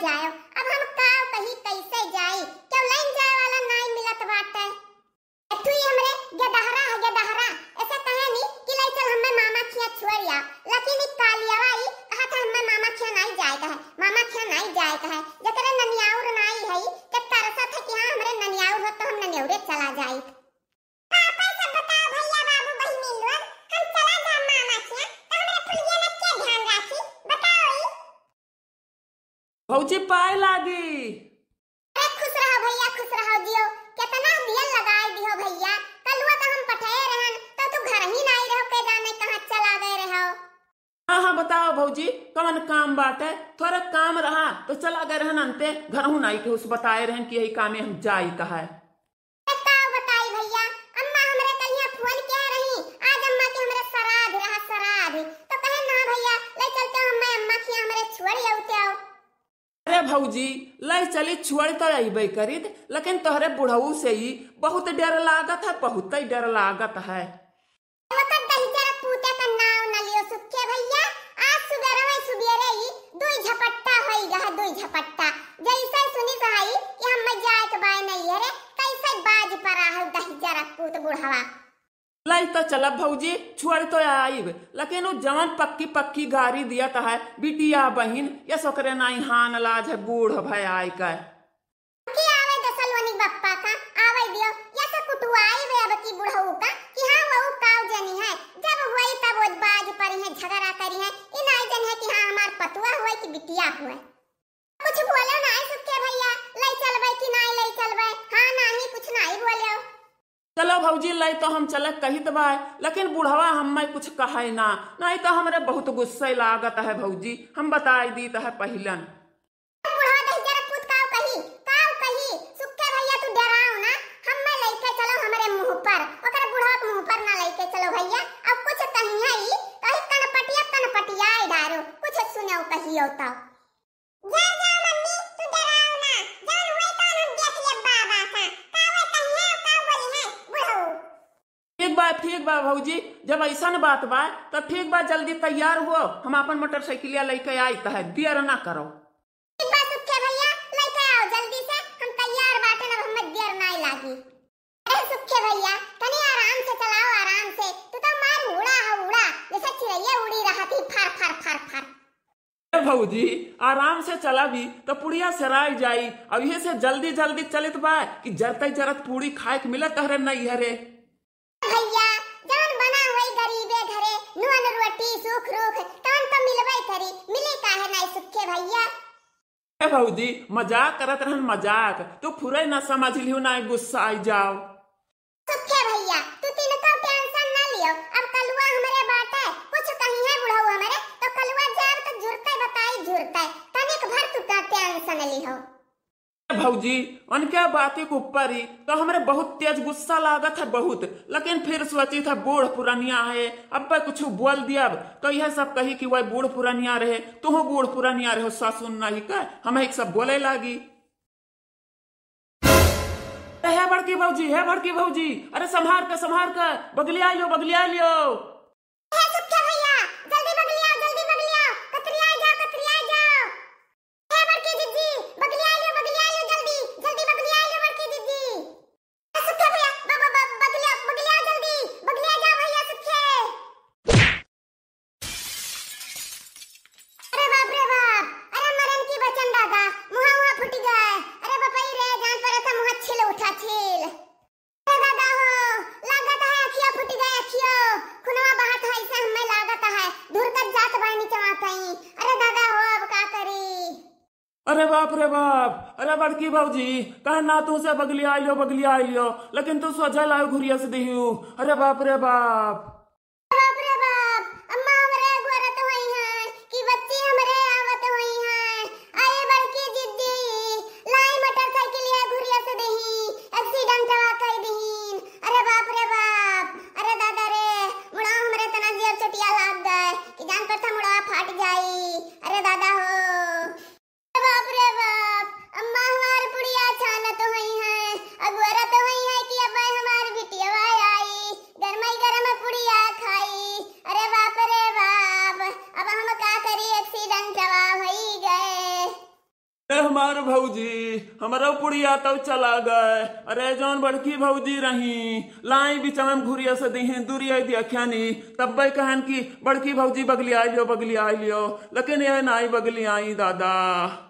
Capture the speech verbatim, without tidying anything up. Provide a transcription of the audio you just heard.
जायो। अब हम का कही, कैसे जाई? केहू लइन जाए वाला नाई मिलत बाटे। ए, तू ही हमरे गेदहरा है, गेदहरा। ऐसे कहे नी कि लइ चल हम्मे मामा खिया छोड़ आ। लेकिन ई कालियावा ई कहत है हम्मे मामा खिया नाई जाए का है, मामा खिया नाई जाए का है। जकरे ननियाउर नाई है, के तरसत है कि हाँ हमरे ननियाउर हो तो हम ननियाउरे चला जाई। आपन सब बताओ भैया बाबू बहिनी लोग, हम चला जा मामा खिया तो हमरे फुलगिया में के ध्यान राखी? बताओ ई। भौजी पाए लागी। अरे खुश रहो भैया, खुश रहो जियो। केतना दियल लगाए दिहो भैया, कलुआ तो हम पठाए रहन तो तू घर ही नाई रहो, के जाने कहाँ चला गए रहो। हाँ हाँ बताओ भौजी, कवन काम बाटे? थोरे काम रहा तो चला गए रहन, अंते घरहू नाई केहू से बताए रहन कि यही कामे हम जाई कहा है। का बताई भैया, अम्मा हमरे कलिया फोन किया रही, आज अम्मा के हमरे श्राद्ध रहा, श्राद्ध। तो कहे ना भैया, ले चलते हो अम्मा, अम्मा खिया हमरे छोड़ आउते आओ। अरे भौजी, ले चली छोड़ तो अइबे करित, लेकिन तोहरे बुढ़ऊ से ही बहुत डर लागत है, बहुत ही डर लागत है। ओकर दहिजर पूते का नाव न लियो सुखे भैया। आज सुबेरवे सुबेरे ही दुई झपट्टा होई गए, दुई झपट्टा। जैसे सुनी सहाई कि हम मैं जाए के बाय नहीं है रे, कैसे बाज परा है दहिजर पूत बुढ़वा। लाई तो चलब भौजी, छोड़ तो आइब, लेकिन उ जवन पक्की पक्की गारी दियत है बिटिया बहिन, यस ओकरे नाई हान लाज है बूढ़ भय आय का। के आवे दसलवनी बप्पा का, आवे दियो, या तो कुटुआई वे अब की बुढ़ऊ का, कि हाँ वो काव जनी है, जब हुई तब वो बाज परी है, झगड़ा करी है, ई नाई जनी है कि हाँ हमार पतुआ हुए कि बिटिया हुए। कुछ बोलो ना सुखे भैया, ले चलबे कि नाई ले चलबे, हाँ नाही कुछ नाई बोलो। चलो भौजी, ले तो हम चले कहित बाय, लेकिन बुढ़वा हम्मे कुछ कहे ना, नहीं तो हमरे बहुत गुस्से लागत है भौजी, हम बताई दीत है पहिलन। बुढ़वा दहिजर पूत काव कही, काव कही, सुखे भैया तू डराओ ना, हम्मे लेके चलो हमरे मुँह पर, ओकर बुढ़वा के मुँह पर ना लेके चलो भैया। अब कुछ कही है ई, कही कनपटिया कनपटिया डारो, कुछ सुनो कहियो तो। जा जा मम्मी, तू डराओ ना, जौन हुई तो हम देख लेब बाबा का, काव कही है, काव बोली है बुढ़ऊ। ठीक बा, ठीक बा भौजी, जब ऐसन बात बा तो ठीक बा, जल्दी तैयार हो, हम आपन मोटरसाइकिलिया लेके आइत है, देर ना करो। ठीक बा सुखे भैया, लेके आओ जल्दी से, हम तैयार बाटे, अब हमें देर नाई लागी। अरे सुखे भैया, तनी आराम से चलाओ, आराम से, तू तो मार उड़ा है उड़ा, जैसे चिड़ैया उड़ी रहती फर फर फर फर। ए भौजी, आराम से चलाबी तो पुड़िया सेराई जाई। अब इहे से जल्दी जल्दी चलित बा कि जरतई जरत पूड़ी खाए के मिलत तहरे नैहरे। भैया, जवन बना होई गरीबे घरे, नून रोटी सूख रूख, तवन तो मिलबे करी, मिली काहे नाई सुखे भैया। ए भौजी, मजाक करत रहन मजाक, तू फुरे ना समझ लियो, ना गुस्सा आई जाओ। सुखे भैया, तू तिनको tension ना लियो, अब कलुआ हमरे बाटे, कुछ कही है बुढ़ऊ हमरे, तो कलुआ जाब तो जुरते बताई जुरते, तनिक भर तू का tension लिहो। ए भौजी, उनके बाती के ऊपर ही तो हमरे बहुत तेज गुस्सा लागत है बहुत, लेकिन फिर सोची था बूढ़ पुरनिया है, अब कुछ बोल दियब तो यह सब कही कि वह बूढ़ पुरनिया रहे, तुहू बूढ़ पुरनिया रहे, ससुर नहीं का, हम एक सब बोले लागी। ए, हे बड़की भौजी, हे बड़की भौजी, अरे संभार के, संभार के, बगलिया लियो, बगलिया लियो। हे सुखे भैया, जल्दी बगलिया, जल्दी बगलिया, कतरिया जाओ, कतरिया जाओ। हे बड़की जिज्जी, बगलिया लियो, बगलिया लियो, जल्दी, जल्दी बगलिया लियो बड़की जिज्जी। हे सुखे भैया, ब-, ब-, ब-, बगलिया, बगलिया जल्दी, बगलिया जाओ भैया सुखे। अरे बाप रे बाप, अरे मरन की बचन दादा, मुहा मुहा फूट गए। अरे बपई रे, जान पड़े था मुहा छिल उठा छिल। अरे दादा हो, लागत है अखिया फूट गए अखियो, खुनवा बहत है ऐसे हमें लागत है, धुरकत जात बानी चमातई। अरे दादा हो, अब का करी? अरे बाप रे बाप, अरे बड़की भौजी, कहे ना तू से बगलिया लियो, बगलिया लियो, लेकिन तू सोझा लायो घुरिया से दिहियो। अरे बाप रे बाप। बाप रे बाप, अम्मा हमरे गोरत हुई हैं कि बच्ची हमरे आवत हुई हैं। अरे बड़की जिद्दी, लाई मोटरसाइकिल या घुरिया से दही, accident वा कर दहीन। अरे बाप रे बाप, अरे दादा रे, मुड़ा हमरे तना जियर चोटिया लाग गए कि जान पर था मुड़ा फाट जाई। अरे दादा हो। बाप रे बाप, अम्मा हमार पुड़िया छानत होई हैं, अगोरत होई हैं कि अब हमार बिटिया आई, गरमई गरम पुड़िया ए हमार भौजी, हमरो पुड़िया तउ चला गए। अरे जौन बड़की भौजी रही, लाई बिचवा में घुरिया से दिही, दुरिया दिया ख्यानी, तब्बे कहन कि बड़की भौजी बगली आई लियो, बगली आई लियो, लेकिन यह नाई बगली आई दादा।